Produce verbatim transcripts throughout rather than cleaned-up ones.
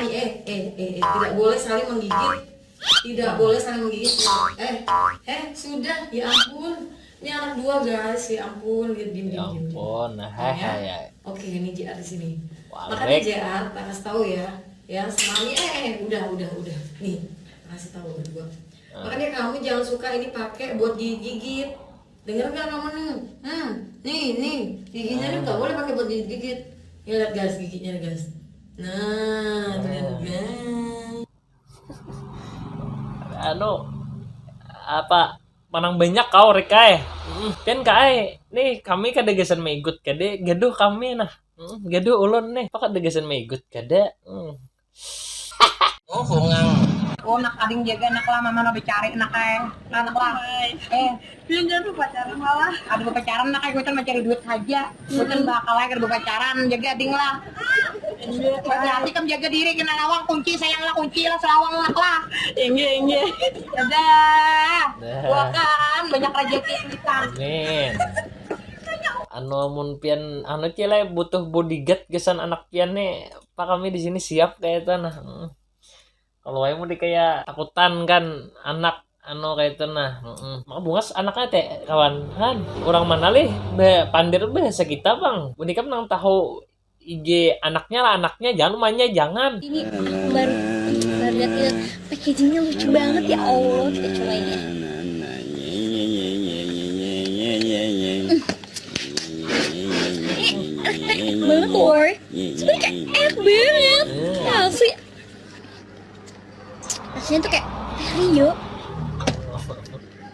Nih, eh, eh, eh, eh, tidak boleh saling menggigit. Tidak boleh saling menggigit. Eh, eh, sudah, ya ampun. Ini anak dua, guys, ya ampun. Lihat, diem, Ya diem, diem, diem. Ampun, nah, Ya. hai, hai. Oke, ini J R di sini. Wah, Makanya baik. J R, tak kasih tahu ya. Ya, semuanya, eh, eh, udah, udah, udah. Nih, tak kasih tahu berdua. Makanya kamu jangan suka ini pakai buat gigit-gigit. Dengar nggak kamu nih? Hmm, nih, nih. Giginya nih nggak boleh pakai buat gigit-gigit. Nih, lihat, guys, giginya nih, guys. Nah, tuh lihat, guys. Anu, apa, manang banyak kau, Rek, ai. Mm, pian, Kak, ai, nih kami kada gasan maigut kada, gaduh kami nah. Mm, gaduh ulun nih, apa kada gasan maigut kada. Mm. Oh, nak ading jaga anak lah, mama lo becari anak ai. Anak lah. Eh, Pian jangan pacaran malah. Ada berpacaran anak ai, kuitan mencari duit saja. Kuitan bakal ai kada berpacaran, jaga ading lah. Hati-hati kam jaga diri, kena lawang kunci, sayang lah kunci lah, selawang lah lah. Inggih, inggih. Dadah. Dah. Buakan banyak rezeki kita. Amin. Anu, amun pian anu, Cil, ai, butuh bodyguard gasan anak pian nih, apa kami di sini siap kayak itu nah. Mm. Kalau ai mau di kayak takutan kan anak anu kayak itu nah. Mm-mm. Maka bungas anaknya teh kawan kan. Orang mana lih? Be pandir bahasa kita, Bang. Unikam nang tahu I G anaknya lah, anaknya, jangan umanya, jangan. Ini baru baru lihat, lihat packagingnya lucu banget, ya Allah, kita cobain ya. Ini enak banget loh. Sebenarnya kayak enak banget. Asli. Rasanya tuh kayak Terrio.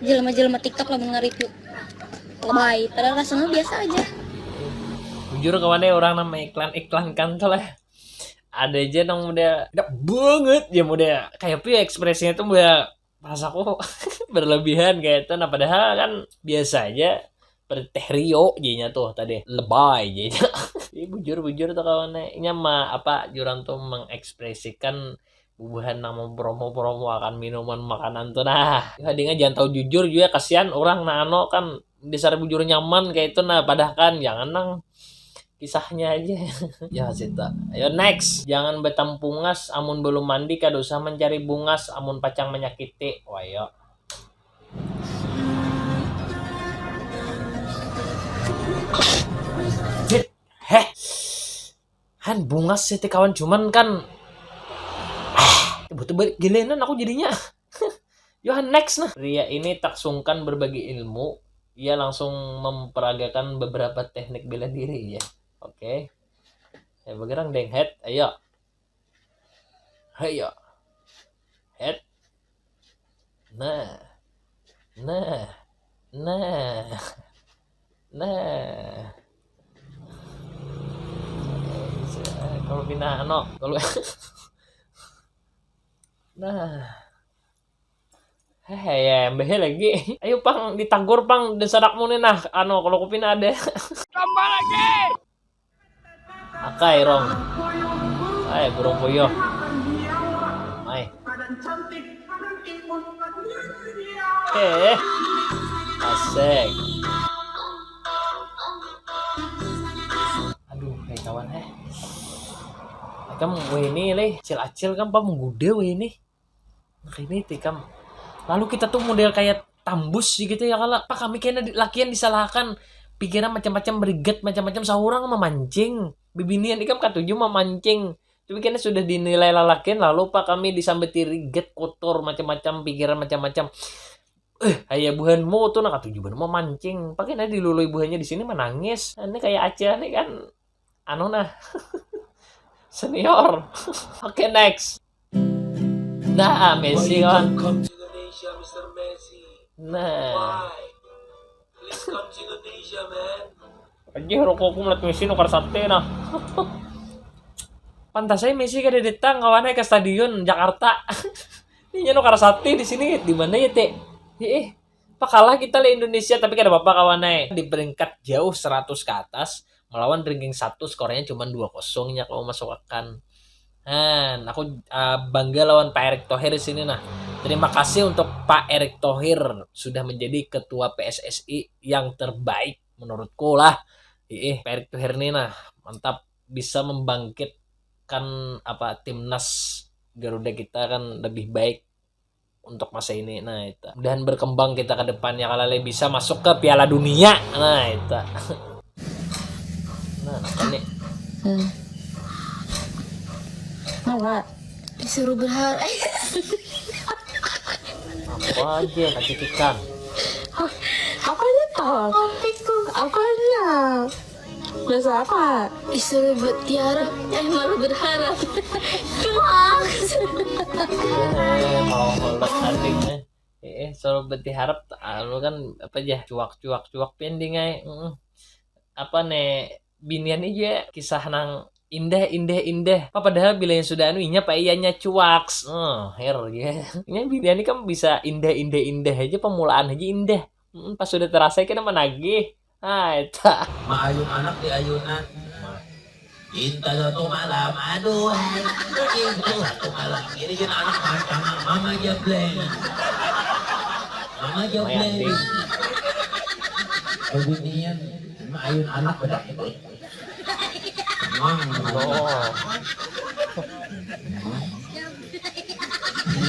Jelema-jelema TikTok lah mau nge-review. Lebay, padahal rasanya biasa aja. Bujur kawan, eh, orang nama iklan-iklan kan tuh lah. Ada aja nang udah enak banget ya, udah kayak apa ya ekspresinya tuh, udah rasaku berlebihan kayak itu. Nah, padahal kan biasa aja. Pada Terrio jadinya tuh tadi, lebay jadinya. Jadi bujur-bujur tuh kawan, eh. Inya mah apa, jurang tuh mengekspresikan bubuhan nang mempromo-promo akan minuman makanan tuh nah. Adingnya jangan tahu jujur juga, kasihan orang nah, anu kan, dasar bujur nyaman kayak itu nah, padahal kan jangan nang kisahnya aja. Ya sita. Ayo next, jangan betampungas amun belum mandi, kada usah mencari bungas amun pacang menyakiti. Wayo. Heh. Han, bungas sih kawan, cuman kan ah, butuh balik giliran aku jadinya. Yo, next nah. Pria ini tak sungkan berbagi ilmu, ia langsung memperagakan beberapa teknik bela diri ya. Oke. Ya, bergerak deng, head, ayo. Ayo. Head. Nah. Nah. Nah. Nah. Kalau pina ano, kalau nah. Hehe, ya, mbah lagi. Ayo pang, ditagur pang, dan sadakmu nih nah, ano, kalau kupina ada. Tambah lagi. Akai rong. Hai, burung puyuh. Hai. Eh. Asik. Aduh, hai kawan, eh. Kam weh ini leh, acil-acil kan pam gude weh ini. Nah, ini tikam. Lalu kita tuh model kayak tambus sih gitu ya, kalau apa kami kena di- lakian disalahkan, pikiran macam-macam, beriget macam-macam, seorang memancing, bibinian ikam katuju memancing, tapi kena sudah dinilai lalakian, lalu pak kami disambati riget, kotor, macam-macam, pikiran macam-macam. Eh, ayah buhanmu tuh nak katuju buhan memancing, pakai nanti dilului buhannya di sini menangis. Nah, ini kayak Acil nih kan, anu nah, senior. Oke, next. Nah, Messi kan. Nah. Aja rokokku melihat Messi nukar sate nah. Pantas saya Messi kada datang kawan ke stadion Jakarta. Ini nukar sate di sini di mana ya teh? Eh, pakalah kita lah Indonesia, tapi kada apa-apa kawan eh. Di peringkat jauh seratus ke atas, melawan ranking satu skornya cuma dua kosong nya kalau masuk akan. Nah, aku uh, bangga lawan Pak Erick Thohir di sini nah. Terima kasih untuk Pak Erick Thohir sudah menjadi ketua P S S I yang terbaik menurutku lah. Ih, Pak Erick Thohir nih nah, mantap, bisa membangkitkan apa timnas Garuda kita kan lebih baik untuk masa ini. Nah, itu. Dan berkembang kita ke depannya kalau bisa masuk ke Piala Dunia. Nah, itu. Nah, apa nih? Hmm. Apa? Disuruh berharap. Apa aja kacitikan? Apanya toh? Apanya? Bahasa apa? Disuruh bertiarap, eh malah berharap. Cuak. Eh, mau ngelek hatinya. Eh, eh, suruh bertiarap, anu kan apa aja? Cuak, cuak, cuak pending ay. Mm. Apa nih? Binian aja kisah nang indah, indah, indah. Apa padahal bila yang sudah anu inya pak iyanya cuaks. Oh, her ya. Ini binian ini kan bisa indah, indah, indah aja, pemulaan aja indah. Mm, pas sudah terasa kena menagih. Ah, eta. Maayun anak di ayunan. Cinta satu malam, aduh. Cinta satu malam. Ini kita anak macam mama jableng. Mama jableng. Kebinian, maayun anak bedak itu. Mang. Oh.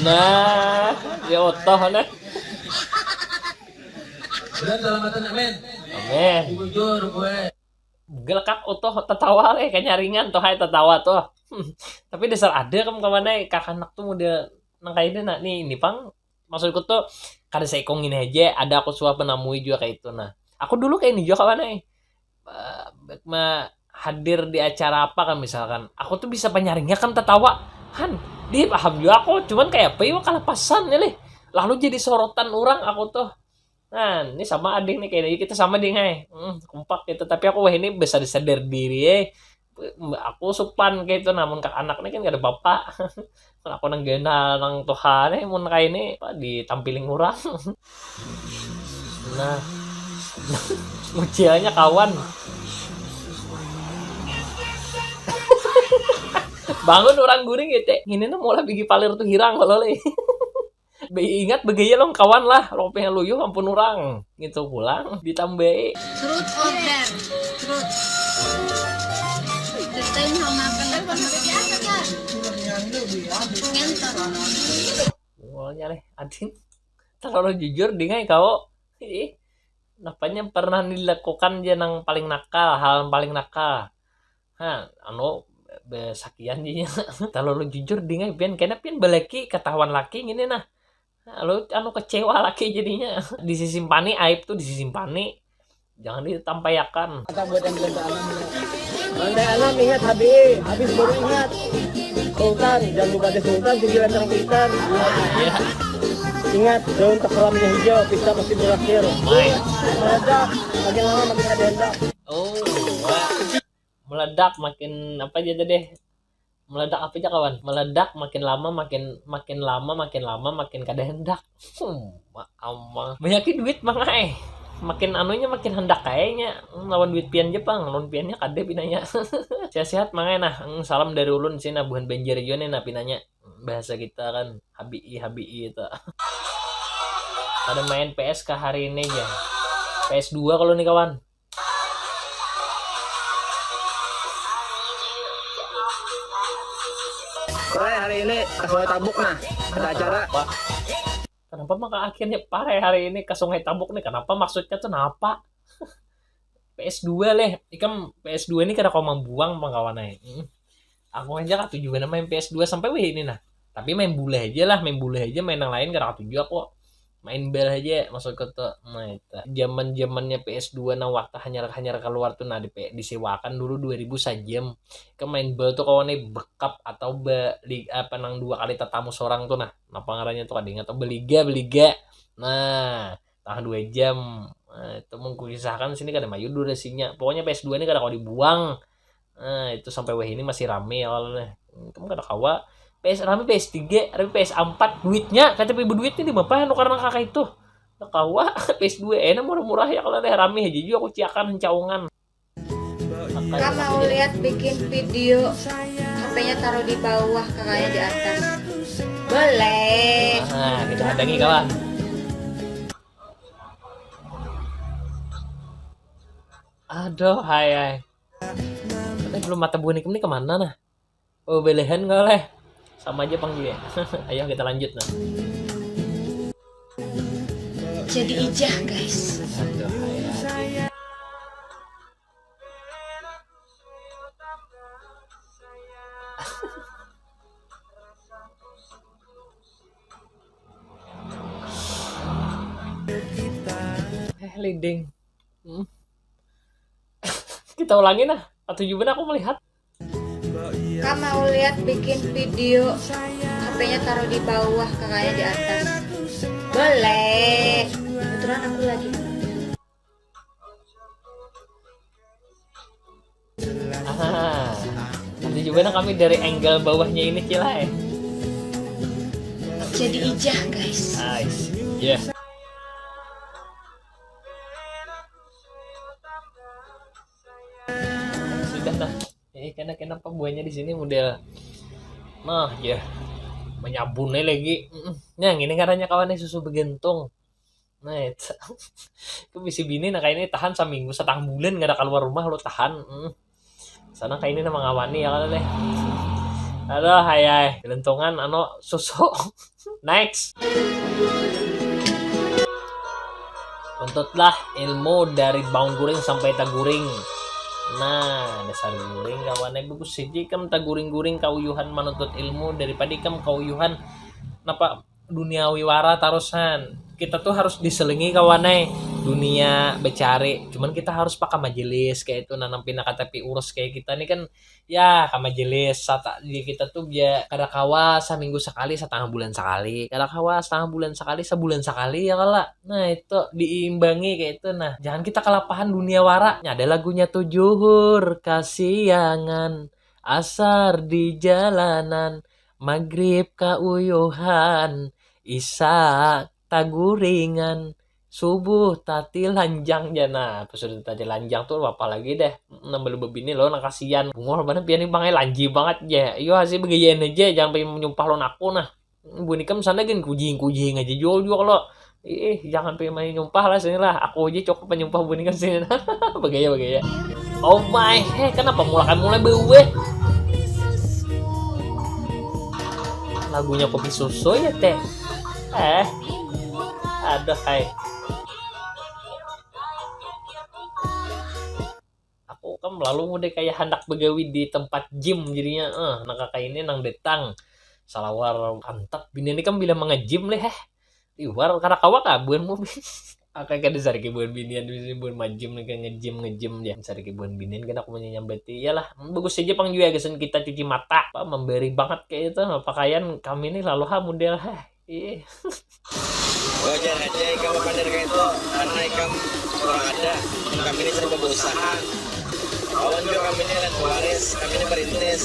Nah, ya otoh nah. Bulan salamatan, amin. Amin. Bujur gue. Gelekak utuh tatawa eh, kanyaringan tuh hai tatawa tuh. Tapi dasar ada kam kawan ai, kakanak tuh model nang kayak ini nah, nih ini pang maksudku tuh kada saikung ini aja, ada aku suah menamui juga kayak itu nah. Aku dulu kayak ini juga kawan ai. Eh, ma hadir di acara apa kan misalkan, aku tuh bisa penyaringnya kan tatawa. Han, dia paham juga aku, cuman kayak apa ya kalapasan ya leh. Lalu jadi sorotan orang aku tuh. Nah, ini sama ading nih kayaknya kita sama ding hai. Hmm, kompak gitu. Tapi aku wah ini bisa disadar diri eh. Aku supan kayak itu namun kak anak nih kan gak ada bapak. Aku nang gena nang Tuhan eh mun kayak ini apa ditampiling orang. Nah. Ucianya kawan. Bangun orang guring gitu. Ini nih mulai bigi palir tuh hirang kalau leh. Ingat begaya long kawan lah, ropeh luyuh ampun orang. Gitu pulang ditambahi. Truth or dare? Truth. Ceritain hal makan apa biasa kan? Ngentot. Mulanya leh, adin. Terlalu jujur dingai kau. Ih, napanya pernah dilakukan je nang paling nakal, hal yang paling nakal. Ha, anu besakian jadinya. Terlalu jujur dingai pian, kena pian belaki ketahuan laki gini nah. Nah, lu anu kecewa lagi jadinya. Disisimpani aib tuh, disisimpani. Jangan ditampaiakan. Kata buat yang belum tahu. Lantai enam ingat H B I, habis baru ingat. Sultan, jangan lupa ada Sultan, tinggi lancang pintar. Iya. Ingat, daun tak selamanya hijau, pesta pasti berakhir. Meledak, makin lama makin ada hendak. Oh, wah. Meledak makin apa aja deh. Meledak apa aja kawan? Meledak makin lama makin makin lama makin lama makin kada hendak. Hmm, ama. Banyak duit mang ai. Makin anunya makin hendak kayaknya. Hmm, lawan duit pian Jepang, lawan piannya kada pinanya. Sehat-sehat mang ai nah. Hmm, salam dari ulun sih nah buhan Banjar jua nih nah pinanya. Bahasa kita kan H B I H B I itu. Ada main P S kah hari ini aja? P S dua kalau nih kawan. Kowe hari ini kasih tabuk nah, ada acara. Apa? Kenapa maka akhirnya pare hari ini ke Sungai Tabuk nih? Kenapa maksudnya tuh napa? P S dua leh, ikam P S dua ini kada kau mambuang pang kawan ai. Hmm. Aku aja katuju banar main P S dua sampai weh ini nah. Tapi main bola aja lah, main bola aja, main yang lain kada katuju aku. Main bal aja maksudku tuh. Nah, itu. Zaman-zamannya P S dua nang waktu hanyar-hanyar keluar tuh nah di disewakan dulu dua ribu sajam. Ke main bal tuh kawan nih bekap atau beli apa nang dua kali tatamu seorang tuh nah. Napa ngarannya tuh kada ingat, oh, beliga, beliga. Nah, tengah dua jam. Nah, itu mengkisahkan sini kada mayu durasinya. Pokoknya P S dua ini kada kau dibuang. Nah, itu sampai weh ini masih rame ya kalau nih. Kamu kada kawa. P S rame P S tiga, rame P S empat, duitnya kata ibu duitnya di mana nukarnya kakak itu. Kada kawa P S dua enak murah-murah ya kalau deh rame aja juga aku ciakan caungan. Kak mau lihat bikin video HP-nya taruh di bawah kakaknya di atas. Boleh. Nah, kita hadangi kawan. Aduh, hai hai. Tapi belum mata bunik ini kemana nah? Oh, belehan kau leh. Sama aja panggilnya. Ayo kita lanjut nah. Jadi ijah guys. Aduh, hai hai. Eh, leading. Hmm. Kita ulangi nah. Atau juga aku melihat. Kak mau lihat bikin video HP-nya taruh di bawah, kakaknya di atas. Boleh. Kebetulan aku lagi. Ah, nanti juga nah kami dari angle bawahnya ini cilai. Jadi ijah guys. Nice. Yeah. Sudah nah. Eh, kena kenapa buahnya di sini model. Nah, ya. Menyabunnya lagi. Nah, ini katanya kawannya susu begentung. Nah, itu. Itu bisi bini nah kayaknya tahan seminggu setengah bulan nggak ada keluar rumah lo tahan. Hmm. Sana kayak ini nama ngawani ya kalau deh. Aduh, hai hai. Gelentungan ano susu. Next. Tuntutlah ilmu dari baung guring sampai taguring. Nah, dasar guring kawan ai bagus siji kam taguring-guring kauyuhan manuntut ilmu daripada ikam kauyuhan napa duniawi wara tarusan. Kita tuh harus diselingi kawan ai dunia becari. Cuman kita harus pakai majelis kayak itu nanam pina K T P urus kayak kita nih kan ya ka majelis sata di kita tuh bia kada kawa saminggu sekali setengah bulan sekali kada kawa setengah bulan sekali sebulan sekali ya kala nah itu diimbangi kayak itu nah jangan kita kalapahan dunia wara ada lagunya tuh juhur kasiangan asar di jalanan magrib kauyuhan isa taguringan subuh tati lanjang jana pas sudah tati lanjang tuh apa lagi deh nambah lu bebini lo nang kasian bungol mana pian bang lanji banget je yo hasil begayan aja jangan pengen menyumpah lo aku nah bunikam sana gen kujing kujing aja jual jual lo ih jangan pengen main nyumpah lah sini lah aku aja cukup penyumpah bunikam sini nah begaya begaya oh my heh kenapa mulakan mulai bewe lagunya kopi susu ya teh eh ada hai aku kan lalu udah kayak hendak begawi di tempat gym jadinya eh nang kakak ini nang datang salawar antap bini ini kan bila mengejim leh eh Liwar, kada kawa kah buhan mobil. Oke, kada sariki buhan binian di sini, buhan majim nih, kayak ngejim, ngejim dia. Sariki buhan binian, kada aku menyambati. Iyalah, bagus saja pang juga gasan kita cuci mata. Apa, memberi banget kayak itu. Pakaian kami nih lalu ha model, heh. Ih. Wajar aja ikam pander kayak itu, karena ikam kurang ada. Kami ini serba berusaha. Lawan juga kami ini anak pewaris, kami ini perintis.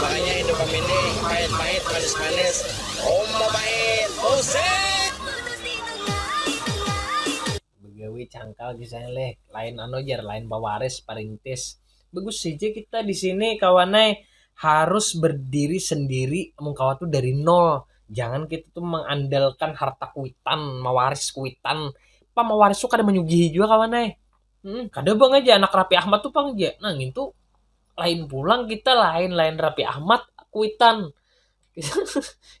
Makanya hidup kami ini pahit-pahit, manis-manis. Oma pahit, musik. Begawi cangkal kisahnya leh. Lain anu jar, lain pewaris, perintis. Bagus saja kita di sini kawanai, harus berdiri sendiri, mun kawa tuh dari nol. Jangan kita tuh mengandalkan harta kuitan, mawaris kuitan. Pa mawaris tuh kada menyugihi juga kawanai. Hmm, kada bang aja anak Raffi Ahmad tuh pang ja. Nah, ngintu lain pulang kita, lain, lain Raffi Ahmad, kuitan.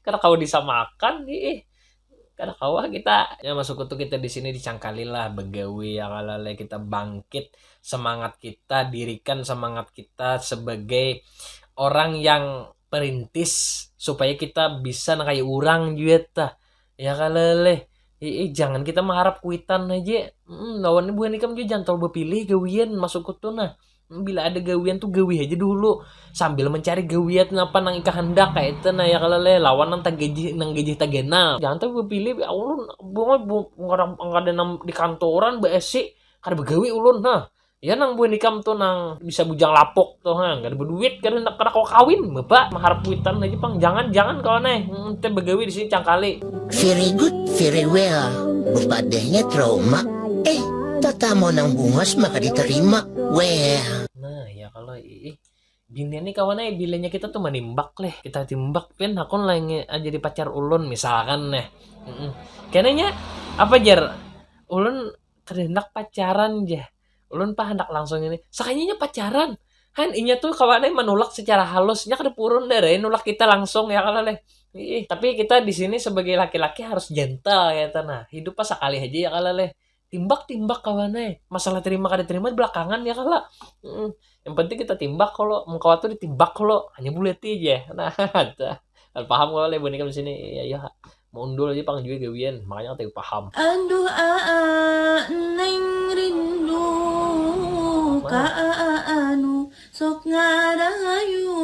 Kada kawa disamakan, ih. Kada kawa kita. Ya, masuk tuh kita di sini dicangkali lah, begawi ya kalo leh, kita bangkit, semangat kita, dirikan semangat kita sebagai orang yang perintis supaya kita bisa nang kaya urang jua tah. Ya kalo leh. Ih, jangan kita mengharap kuitan aja. Mm, lawan ini buhan ikam juga jangan terlalu bepilih gawian, masuk tuh nah. Bila ada gawian tuh gawi aja dulu sambil mencari gawian apa nang ikam handak kayak itu nah, ya kalo leh, lawan nang tagajih, nang gajih taganal. Jangan tuh bepilih, ya ulun bunga bu, nggak ada, nggak ada nang di kantoran baesi, kada begawi ulun nah. Ya nang buhan ikam tuh nang bisa bujang lapuk tuh ha, kada berduit, kada, kada kawa kawin bapak, mengharap kuitan aja pang, jangan, jangan kawan eh. Hmm, teh begawi di sini cangkali. Very good, very well. Bepadahnya trauma. Eh, tatamu nang bungas maka diterima. Well. Nah, ya kalau ih, binian nih kawan eh, bilanya kita tuh manimbak leh. Kita timbak pin, aku lagi jadi pacar ulun misalkan neh. Mm-mm. Kenanya apa jar? Ulun kada hendak pacaran jah. Ulun pa hendak langsung ini. Sakalinya pacaran. Han, inya tuh kawan eh manulak secara halus. Nya kada purun dah, eh, nulak kita langsung ya kalo leh. Ih, tapi kita di sini sebagai laki-laki harus gentle ya, nah. Hidup pas sakali aja ya kalo leh. Timbak-timbak kawan eh. Masalah terima kada terima belakangan ya kalo. Mm-mm. Yang penting kita timbak kalo, mun kawa tuh ditimbak kalo. Hanya bulati aja. Nah, paham kalo leh buhan ikam di sini. Ya, ya. Maundul aja pang jua gawian, makanya kata paham. Aduh aa, neng rindu ka aa anu sok ngarahayu,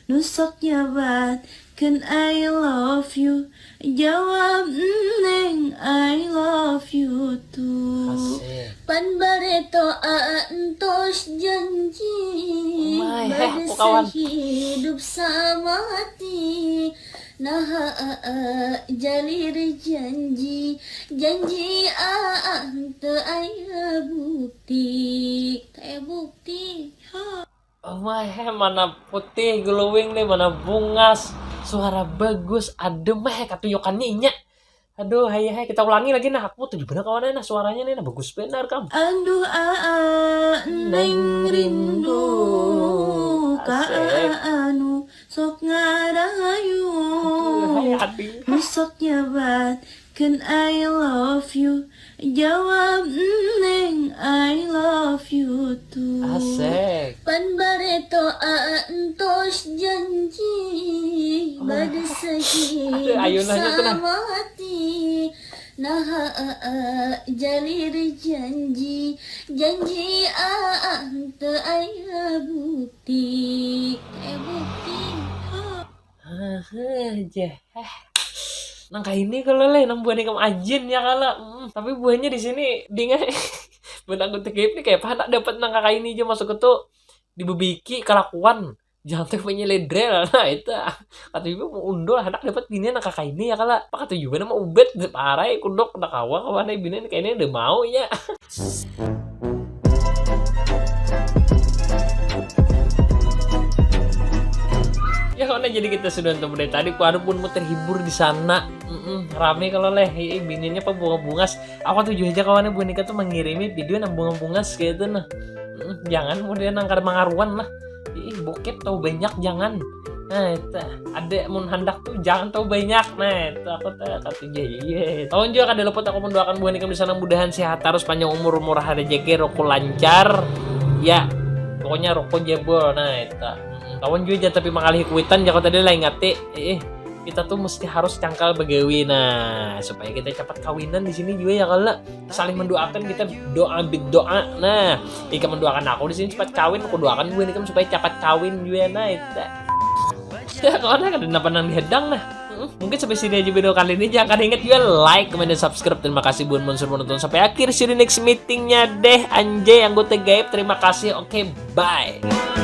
nu sok nyabatkan I love you, jawab neng I love you too. Asik. Pan bareto aa entos janji, Umai, heh, pada aku kawan. Sehidup samati. Nah, aa, jalir janji, janji aa, teu aya bukti. Teu aya bukti. Ha. Oh my, heh, mana putih glowing nih, mana bungas, suara bagus, adem, heh, katuyukannya inya. Aduh, hai, hai, kita ulangi lagi nah, aku tuju bener kawan nah, suaranya nih, nah, bagus bener kam. Aduh aa, neng rindu ka aa anu sok ngarahayu. Aduh, hai, ading. Besok nyabatkan I love you. Jawab neng I love you too. Asik. Pan bareto aa entos janji, pada sehidup samati. Nah, aa, jalir janji, janji aa, teu aya bukti. Teu aya bukti. Ha. Heh, jah. Heh. Nang kaini kalo leh, nang buhan ikam ajin ya kalo. Mm, tapi buhannya di sini dingai. Buhan anggota gaib nih kayak apa nak dapat nang kaini aja masuk ke tuh dibebiki kelakuan. Jangan tuh punya ledrel. Nah, itu. Kata juga mau undul anak dapat bini nang kaini ya kalo. Apa kata juga nama ubet parai kudok nak kawa kawan bini kaini udah mau ya. Ya kawan, jadi kita sudah nonton dari tadi, ku harap buhanmu terhibur di sana. Mm-mm, rame kalo leh, ih, bininya apa bunga-bungas. Aku tuju aja kawannya buhan ikam tuh mengirimi video nang bunga-bungas kayak itu nah. Mm-mm, jangan model nang kada mangaruan lah. Ih, bokep tahu banyak jangan. Nah, itu ada mun handak tuh jangan tahu banyak. Nah, itu aku tuh kata iya. Tahun juga kada luput aku mendoakan buhan ikam di sana mudahan sehat terus, panjang umur, murah rezeki, rokok lancar. Ya, pokoknya rokok jebol. Nah, itu. Mm-mm. Tahun juga jangan tapi mengalihi kuitan, jago tadi lah ingati. Ih. kita tuh mesti harus cangkal bagawi, nah, supaya kita cepat kawinan di sini juga ya, kalau saling mendoakan, kita doa, big doa. Nah, ikam mendoakan aku di sini cepat kawin, aku doakan gue nih supaya cepat kawin juga, nah, itu. Ya, kalau ada, ada napa nang dihedang, nah. Mm-mm. Mungkin sampai sini aja video kali ini. Jangan ingat juga like, comment, dan subscribe. Terima kasih buat monster menonton sampai akhir. See you di next meetingnya deh, anjay, anggota gaib. Terima kasih. Oke, bye.